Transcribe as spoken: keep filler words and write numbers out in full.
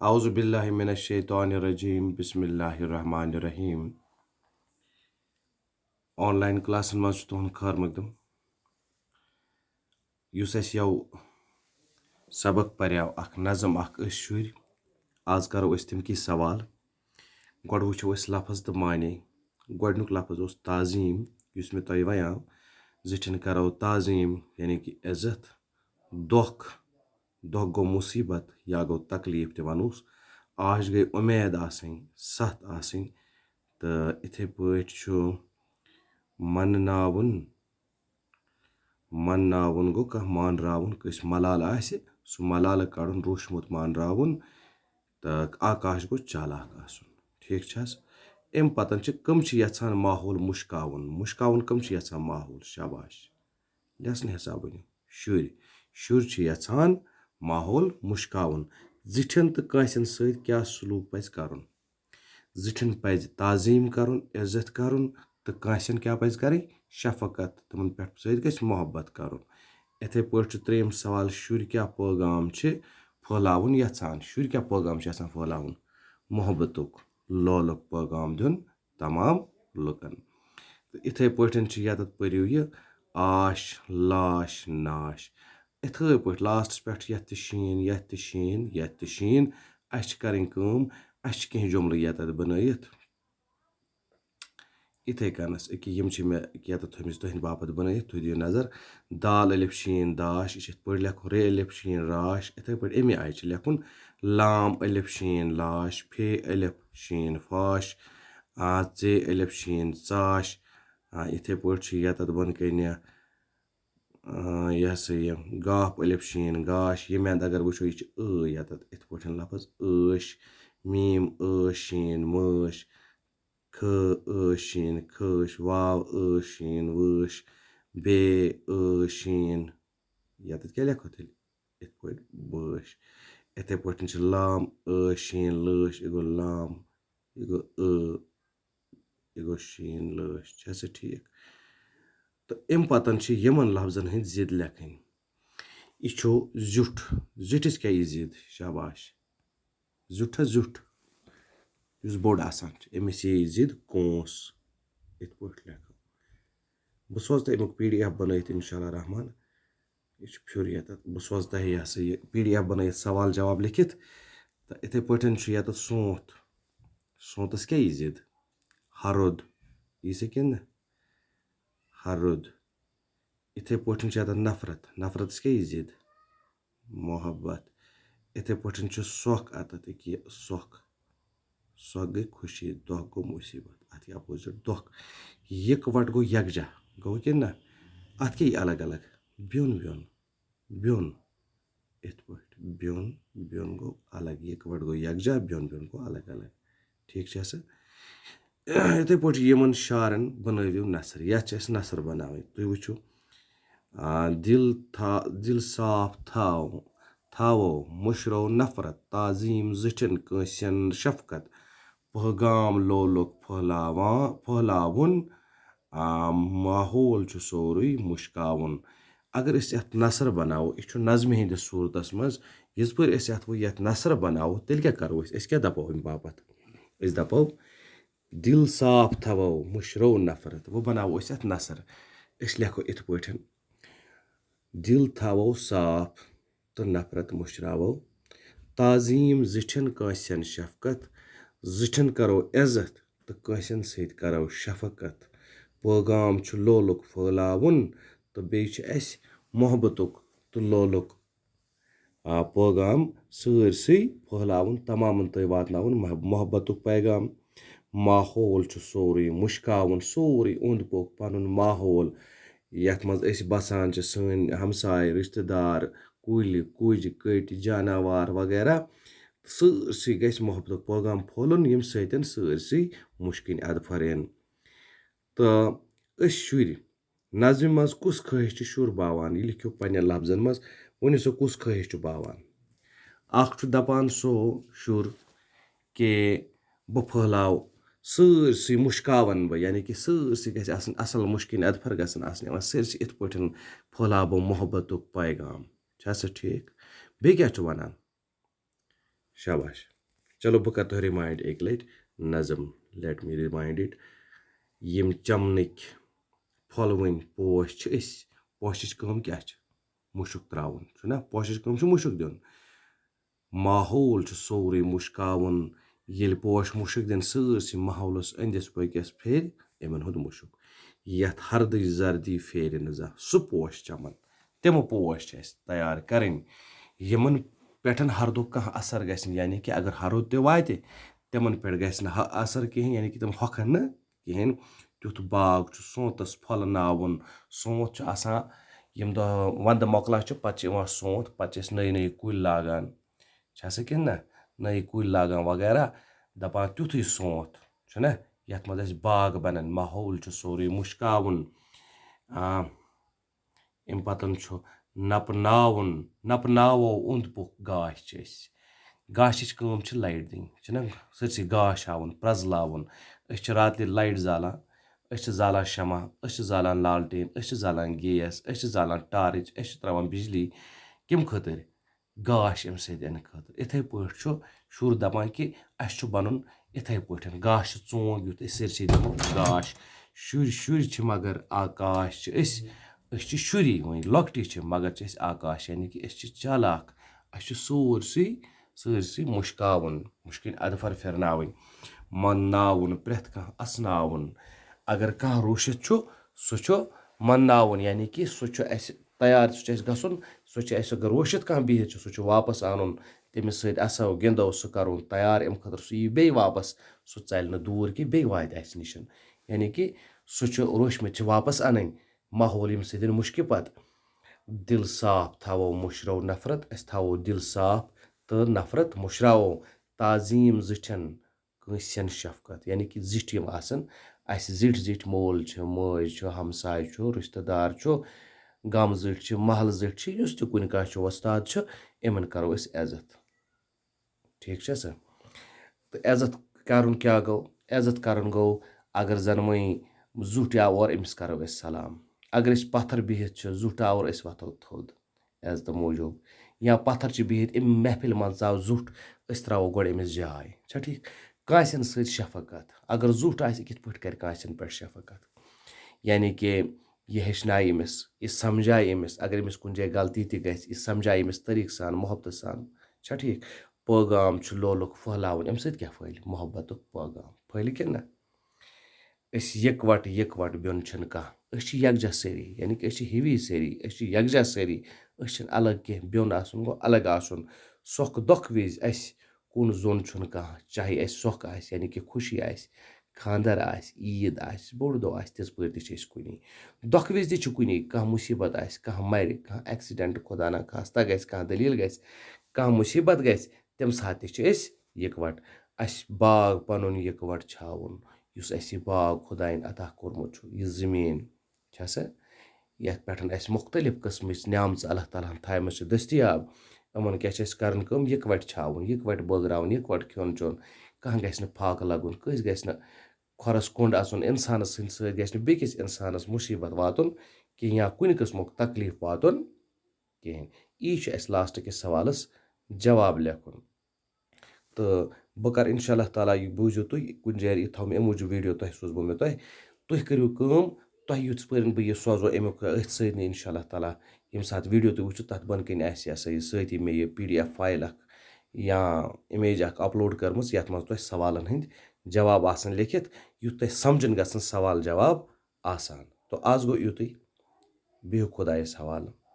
اعوذ باللہ من الشیطان الرجیم، بسم اللہ الرحمن الرحیم۔ آن لائن کلاسن منٛز چھُ تُہُنٛد خٲر مقدم۔ یُس اَسہِ یَوٕ سبق پریو، اکھ نظم اکھ، أسۍ شُرۍ، آز کرو أسۍ تَمہِ کِتھۍ سوال۔ گۄڈٕ وٕچھو أسۍ لفظ تہٕ معنی۔ گۄڈٕنیُک لفظ اوس تعظیم، یُس مےٚ تۄہہِ وَنیو، زِٹھٮ۪ن کرو تعظیم، یعنی کہِ عزت۔ دۄکھ، دۄکھ گوٚو مُصیٖبت یا گوٚو تکلیٖف تہِ وَنوس۔ آش گٔے اُمید آسٕنۍ، سَتھ آسٕنۍ۔ تہٕ یِتھَے پٲٹھۍ چھُ منناوُن۔ منناوُن گوٚو کانٛہہ مانراوُن، کٲنٛسہِ ملالہٕ آسہِ، سُہ ملالہٕ کَڑُن، روٗشمُت مانراوُن۔ تہٕ آکاش گوٚو چالاک آسُن۔ ٹھیٖک چھِ حظ؟ اَمہِ پَتَن چھِ کٕم چھِ یَژھان ماحول مُشکاوُن؟ مُشکاوُن کٕم چھِ یَژھان ماحول؟ شاباش۔ لیسنہٕ حساب ؤنِو۔ شُرۍ۔ شُرۍ چھِ یَژھان ماحول مُشکاوُن۔ زِٹھٮ۪ن تہٕ کٲنٛسٮ۪ن سۭتۍ کیٛاہ سلوٗک پَزِ کَرُن؟ زِٹھٮ۪ن پَزِ تعظیٖم کَرُن، عزت کَرُن، تہٕ کٲنٛسٮ۪ن کیٛاہ پَزِ کَرٕنۍ؟ شفقت، تِمَن پٮ۪ٹھ سۭتۍ گژھِ محبت کَرُن۔ یِتھَے پٲٹھۍ چھُ ترٛیٚیِم سوال، شُرۍ کیٛاہ پٲغام چھِ پھٲلاوُن یَژھان؟ شُرۍ کیٛاہ پٲغام چھِ یَژھان پھٲلاوُن؟ محبتُک، لولُک پٲغام دیُن تمام لُکَن۔ تہٕ یِتھَے پٲٹھۍ چھِ یَتَتھ پٔرِو یہِ آش، لاش، ناش۔ یِتھَے پٲٹھۍ لاسٹَس پٮ۪ٹھ یَتھ تہِ شیٖن، یَتھ تہِ شیٖن، یَتھ تہِ شیٖن۔ اَسہِ چھِ کَرٕنۍ کٲم، اَسہِ چھِ کینٛہہ جُملہٕ یَتَتھ بَنٲیِتھ۔ یِتھَے کَنَس أکیٛاہ یِم چھِ مےٚ یَتَتھ تھٲومٕژ تُہٕنٛدِ باپَتھ بَنٲیِتھ، تُہۍ دِیِو نظر۔ دال الف شیٖن داش، یہِ چھِ یِتھ پٲٹھۍ لیکھُن، رے الف شیٖن راش۔ یِتھَے پٲٹھۍ اَمے آیہِ چھِ لیکھُن لام الف شیٖن لاش، فے الف شیٖن فاش، آ، ژے الف شیٖن ژاش۔ آ، یِتھَے پٲٹھۍ چھُ یَتَتھ بۄنہٕ کَنہِ، آ، یہِ ہسا یہِ گاف الف شیٖن گاش۔ ییٚمہِ اَندٕ اگر وٕچھو، یہِ چھِ ٲ یَتَتھ، یِتھ پٲٹھۍ لفظ ٲش، میٖم ٲ شیٖن مٲش، کھ ٲ شیٖن کھٲش، واو ٲ شیٖن وٲش، بے ٲ شیٖن، یَتَتھ کیٛاہ لیکھو تیٚلہِ؟ یِتھ پٲٹھۍ بٲش۔ یِتھَے پٲٹھۍ چھِ لام ٲ شیٖن لٲش، یہِ گوٚو لام، یہِ گوٚو ٲ، یہِ گوٚو شیٖن لٲش۔ چھا سا ٹھیٖک؟ تہٕ اَمہِ پَتَن چھِ یِمَن لفظن ہٕنٛدۍ ضِد لیکھٕنۍ۔ یہِ چھُ زیُٹھ۔ زِٹھِس کیٛاہ یہِ ضِد؟ شاباش۔ زیُٹھ ہا زیُٹھ، یُس بوٚڑ آسان چھُ، أمِس یی ضِد کونٛس۔ یِتھ پٲٹھۍ لیکھو۔ بہٕ سوزٕ تۄہہِ اَمیُک پی ڈی ایف بَنٲیِتھ، اِنشاء اللہ رحمان۔ یہِ چھُ پھیُر یَتَتھ۔ بہٕ سوزٕ تۄہہِ یہِ ہسا یہِ پی ڈی ایف بَنٲیِتھ، سوال جواب لیکھِتھ۔ تہٕ یِتھَے پٲٹھۍ چھُ یَتَتھ سونٛتھ۔ سونٛتَس کیٛاہ یی ضِد؟ ہَرُد۔ یی سا کِنہٕ نہٕ؟ ہَرُد۔ یِتھَے پٲٹھۍ چھُ یَتَتھ نفرت۔ نفرتَس کیٛاہ یی ضِد؟ محبت۔ یِتھَے پٲٹھۍ چھُ سۄکھ اَتَتھ، ییٚکیٛاہ یہِ سۄکھ۔ سۄکھ گٔے خوشی، دۄکھ گوٚو مُصیٖبت۔ اَتھ یہِ اَپوزِٹ دۄکھ۔ یِکوَٹہٕ گوٚو یَکجاہ۔ گوٚو کِنہٕ نہ؟ اَتھ کیٛاہ یی الگ الگ؟ بیوٚن بیوٚن۔ بیوٚن۔ یِتھ پٲٹھۍ بیوٚن، بیوٚن گوٚو الگ۔ یِکوَٹہٕ گوٚو یَکجاہ، بیوٚن بیوٚن گوٚو الگ الگ۔ ٹھیٖک چھا سا؟ یِتھَے پٲٹھۍ چھِ یِمَن شعرَن بَنٲوِو نثر۔ یَتھ چھِ اَسہِ نثر بَناوٕنۍ۔ تُہۍ وٕچھِو، آ، دِل تھا-، دِل صاف تھاو، تھاوو، مٔشرو نفرت، تعظیٖم زِٹھٮ۪ن کٲنٛسٮ۪ن شفقت، پٲغام لولُک پھٔہلاوان، پھٔہلاوُن، آ، ماحول چھُ سورُے مُشکاوُن۔ اگر أسۍ یَتھ نثر بَناوو، یہِ چھُ نظمہِ ہِنٛدِس صوٗرتَس منٛز، یِژ پٲرۍ أسۍ یَتھ وۄنۍ یَتھ نثر بَناوو، تیٚلہِ کیٛاہ کَرو أسۍ؟ أسۍ کیٛاہ دَپو اَمہِ باپَتھ؟ أسۍ دَپو، دِل صاف تھاوو، مٔشرو نفرت۔ وۄنۍ بَناوو أسۍ اَتھ نثر۔ أسۍ لیکھو یِتھ پٲٹھۍ، دِل تھاوو صاف تہٕ نفرت مٔشراوو۔ تعظیٖم زِٹھٮ۪ن کٲنٛسٮ۪ن شفقت، زِٹھٮ۪ن کرو عزت تہٕ کٲنٛسٮ۪ن سۭتۍ کرو شفقت۔ پٲغام چھُ لولُک پھٲلاوُن تہٕ بیٚیہِ چھُ اَسہِ محبتُک تہٕ لولُک، آ، پٲغام سٲرسٕے پھٲلاوُن، تمامَن تام واتناوُن مح-، محبتُک پیغام۔ ماحول چھُ سورُے مُشکاوُن، سورُے اوٚنٛد پوٚک پَنُن ماحول، یَتھ منٛز أسۍ بَسان چھِ، سٲنۍ ہمساے، رِشتہٕ دار، کُلۍ، کُجہِ، کٔٹۍ، جاناوار وغیرہ، سٲرسٕے گژھِ محبتُک پٲغام پھۄلُن، ییٚمہِ سۭتۍ سٲرسٕے مُشکِنۍ اَدٕ پھۄرن۔ تہٕ أسۍ شُرۍ، نظمہِ منٛز کُس خٲہِش چھُ شُر باوان؟ یہِ لیکھِو پنٛنٮ۪ن لفظن منٛز، ؤنِو سا کُس خٲہِش چھُ باوان؟ اَکھ چھُ دَپان سُہ شُر کہِ بہٕ پھٔہلاو سٲرسٕے، مُشکاوَن بہٕ، یعنی کہِ سٲرسٕے گژھِ آسٕنۍ اَصٕل، مُشکِنۍ اَدفَر گژھن آسٕنۍ یِوان سٲرسٕے، یِتھ پٲٹھۍ پھٔہلاو بہٕ محبتُک پیغام۔ چھا سا ٹھیٖک؟ بیٚیہِ کیٛاہ چھُ وَنان؟ شاباش۔ چلو، بہٕ کَرٕ تۄہہِ remind اَکہِ لَٹہِ نظم۔ Let me remind it۔ یِم چَمنٕکۍ پھۄلوٕنۍ پوش چھِ أسۍ، پوشِچ کٲم کیٛاہ چھِ؟ مُشُک ترٛاوُن چھُنہ؟ پوشِچ کٲم چھِ مُشُک دیُن۔ ماحول چھُ سورُے مُشکاوُن۔ ییٚلہِ پوش مُشُک دِن سٲرسٕے ماحولَس أنٛدِس پٔکِس پھیرِ یِمَن ہُنٛد مُشُک۔ یَتھ ہردٕچ زردی پھیرِ نہٕ زانٛہہ، سُہ پوش چَمَن۔ تِم پوش چھِ اَسہِ تیار کَرٕنۍ، یِمَن پٮ۪ٹھ ہردُک کانٛہہ اثر گژھِ نہٕ، یعنی کہِ اگر ہرُد تہِ واتہِ، تِمَن پٮ۪ٹھ گژھِ نہٕ ہا اثر کِہیٖنۍ، یعنی کہِ تِم ہۄکھَن نہٕ کِہیٖنۍ۔ تیُتھ باغ چھُ سونٛتَس پھۄلناوُن۔ سونٛت چھُ آسان، ییٚمہِ دۄہ وَندٕ مۄکلان چھُ، پَتہٕ چھِ یِوان سونٛت، پَتہٕ چھِ أسۍ نٔے نٔے کُلۍ لاگان، چھِ سا کِنہٕ نہ؟ نٔے کُلۍ لاگان وغیرہ، دَپان تیُتھُے سونٛت چھُنہ، یَتھ منٛز اَسہِ باغ بَنَن، ماحول چھُ سورُے مُشکاوُن۔ آ، اَمہِ پَتَن چھُ نَپہٕ ناوُن، نَپہٕ ناوو اوٚنٛد پوٚکھ گاش چھِ أسۍ۔ گاشِچ کٲم چھِ لایِٹ دِنۍ، چھِنہ؟ سٲرسٕے گاش ہاوُن، پرٛزلاوُن۔ أسۍ چھِ راتلہِ لایِٹ زالان، أسۍ چھِ زالان شمع، أسۍ چھِ زالان لالٹین، أسۍ چھِ زالان گیس، أسۍ چھِ زالان ٹارٕچ، أسۍ چھِ ترٛاوان بجلی۔ کَمہِ خٲطرٕ؟ گاش اَمہِ سۭتۍ یِنہٕ خٲطرٕ۔ یِتھَے پٲٹھۍ چھُ شُر دَپان کہِ اَسہِ چھُ بَنُن یِتھَے پٲٹھۍ۔ گاش چھُ ژونٛگ یُتھ أسۍ سٲرسٕے دِمو گاش۔ شُرۍ، شُرۍ چھِ مگر آکاش چھِ أسۍ۔ أسۍ چھِ شُری وۄنۍ، لۄکٹی چھِ، مگر چھِ أسۍ آکاش، یعنی کہِ أسۍ چھِ چالاک۔ اَسہِ چھُ سورسٕے، سٲرسٕے مُشکاوُن، مُشکِنۍ اَدفر پھِرناوٕنۍ، مَنناوُن، پرٛٮ۪تھ کانٛہہ اَسناوُن۔ اگر کانٛہہ روٗشِتھ چھُ، سُہ چھُ مَنناوُن، یعنی کہِ سُہ چھُ اَسہِ تیار، سُہ چھُ اَسہِ گژھُن، سُہ چھُ اَسہِ، اگر روٗشِتھ کانٛہہ بِہِتھ چھُ، سُہ چھُ واپَس اَنُن، تٔمِس سۭتۍ اَسو، گِنٛدو، سُہ کَرُن تیار، اَمہِ خٲطرٕ سُہ یی بیٚیہِ واپَس، سُہ ژَلہِ نہٕ دوٗر کینٛہہ، بیٚیہِ واتہِ اَسہِ نِش۔ یعنی کہِ سُہ چھُ روٗشمٕتۍ چھِ واپَس اَنٕنۍ، ماحول ییٚمہِ سۭتۍ مُشکہِ پَتہٕ۔ دِل صاف تھاوو، مُشرو نفرت، أسۍ تھاوو دِل صاف تہٕ نفرت مُشراوو۔ تعظیٖم زِٹھٮ۪ن، کٲنٛسہِ ہٕنٛز شفقت، یعنی کہِ زِٹھۍ یِم آسَن اَسہِ، زِٹھۍ زِٹھۍ، مول چھُ، مٲج چھُ، ہمساے چھُ، رِشتہٕ دار چھُ، گامہٕ زِٹھۍ چھِ، محلہٕ زِٹھۍ چھِ، یُس تہِ کُنہِ کانٛہہ چھُ وۄستاد چھُ، یِمَن کَرو أسۍ عزت۔ ٹھیٖک چھا سا؟ تہٕ عزت کَرُن کیٛاہ گوٚو؟ عزت کَرُن گوٚو، اگر زَن وۄنۍ زُٹھ آو اورٕ، أمِس کَرو أسۍ سلام۔ اگر أسۍ پَتھر بِہِتھ چھِ، زُٹھ آو اورٕ، أسۍ وۄتھو تھوٚد عزتہٕ موٗجوٗب۔ یا پَتھر چھِ بِہِتھ، اَمہِ محفِلہِ منٛز ژاو زُٹھ، أسۍ ترٛاوو گۄڈٕ أمِس جاے۔ چھا ٹھیٖک؟ کٲنٛسہِ ہٕنٛدِ سۭتۍ شفقت۔ اگر زُٹھ آسہِ، یہِ کِتھ پٲٹھۍ کَرِ کٲنٛسہِ ہٕنٛدِ پٮ۪ٹھ شفقت؟ یعنی کہِ یہِ ہیٚچھنایہِ أمِس، یہِ سمجھایہِ أمِس، اگر أمِس کُنہِ جایہِ غلطی تہِ گژھِ، یہِ سمجھایہِ أمِس طریٖقہٕ سان، محبتہٕ سان۔ چھا ٹھیٖک؟ پٲغام چھُ لولُک پھٔہلاوُن، اَمہِ سۭتۍ کیٛاہ پھٔہلہِ؟ محبتُک پٲغام پھٔہلہِ کِنہٕ نہ؟ أسۍ یِکوَٹہٕ، یِکوَٹہٕ بیوٚن چھِنہٕ کانٛہہ۔ أسۍ چھِ یکجاہ سٲری، یعنی کہِ أسۍ چھِ ہِوی سٲری، أسۍ چھِ یکجاہ سٲری۔ أسۍ چھِنہٕ الگ کینٛہہ، بیوٚن آسُن گوٚو الگ آسُن۔ سۄکھ دۄکھ وِزِ اَسہِ کُن زوٚن چھُنہٕ کانٛہہ، چاہے اَسہِ سۄکھ آسہِ، یعنی کہِ خوشی آسہِ، خانٛدر آسہِ، عیٖد آسہِ، بوٚڑ دۄہ آسہِ، تِژھ پٲرۍ تہِ چھِ أسۍ کُنی۔ دۄکھ وِزِ تہِ چھِ کُنی، کانٛہہ مُصیٖبت آسہِ، کانٛہہ مَرِ، کانٛہہ accident، خۄدا نہ خواستہ گژھِ، کانٛہہ دٔلیٖل گژھِ، کانٛہہ مُصیٖبت گژھِ، تَمہِ ساتہٕ تہِ چھِ أسۍ یِکوَٹہٕ۔ اَسہِ باغ پَنُن یِکوَٹہٕ چھاوُن، یُس اَسہِ یہِ باغ خۄدایَن عطا کوٚرمُت چھُ، یہِ زٔمیٖن چھےٚ سا، یَتھ پٮ۪ٹھ اَسہِ مُختلف قٕسمٕچ نعمژٕ اللہ تعالیٰ ہَن تھایمَژٕ چھِ دٔستیاب۔ یِمَن کیٛاہ چھِ اَسہِ کَرُن کٲم؟ یِکوَٹہٕ چھاوُن، یِکوَٹہٕ بٲگراوُن، یِکوَٹہٕ کھیوٚن چیوٚن۔ کانٛہہ گژھِ نہٕ فاقہٕ لَگُن، کٲنٛسہِ گژھِ نہٕ کھۄرَس کوٚنٛڈ اَژُن، اِنسانَس سٕنٛدِ سۭتۍ گژھِ نہٕ بیٚکِس اِنسانَس مُصیٖبت واتُن کینٛہہ یا کُنہِ قٕسمُک تکلیٖف واتُن کِہیٖنۍ۔ یی چھُ اَسہِ last کِس سوالَس جواب لیکھُن۔ تہٕ بہٕ کَرٕ اِنشاء اللہ تعالیٰ، یہِ بوٗزِو تُہۍ کُنہِ جایہِ، یہِ تھاوٕ مےٚ اَمہِ موٗجوٗب video، تۄہہِ سوزمو مےٚ تۄہہِ۔ تُہۍ کٔرِو کٲم، تۄہہِ یُتھ پٲرۍ بہٕ یہِ سوزو اَمیُک أتھۍ سۭتۍ نہٕ اِنشاء اللہ تعالیٰ، ییٚمہِ ساتہٕ video تُہۍ وٕچھِو، تَتھ بۄنہٕ کَنہِ آسہِ یہِ ہسا یہِ سۭتی مےٚ یہِ PDF file اَکھ یا image اَکھ upload کٔرمٕژ، یَتھ منٛز تۄہہِ سوالَن ہٕنٛدۍ جواب آسَن لیکھِتھ، یُتھ تۄہہِ سَمجھَن گژھن سوال جواب آسان۔ تو آز گوٚو یُتُے، بِہِو خۄدایَس حوالہٕ۔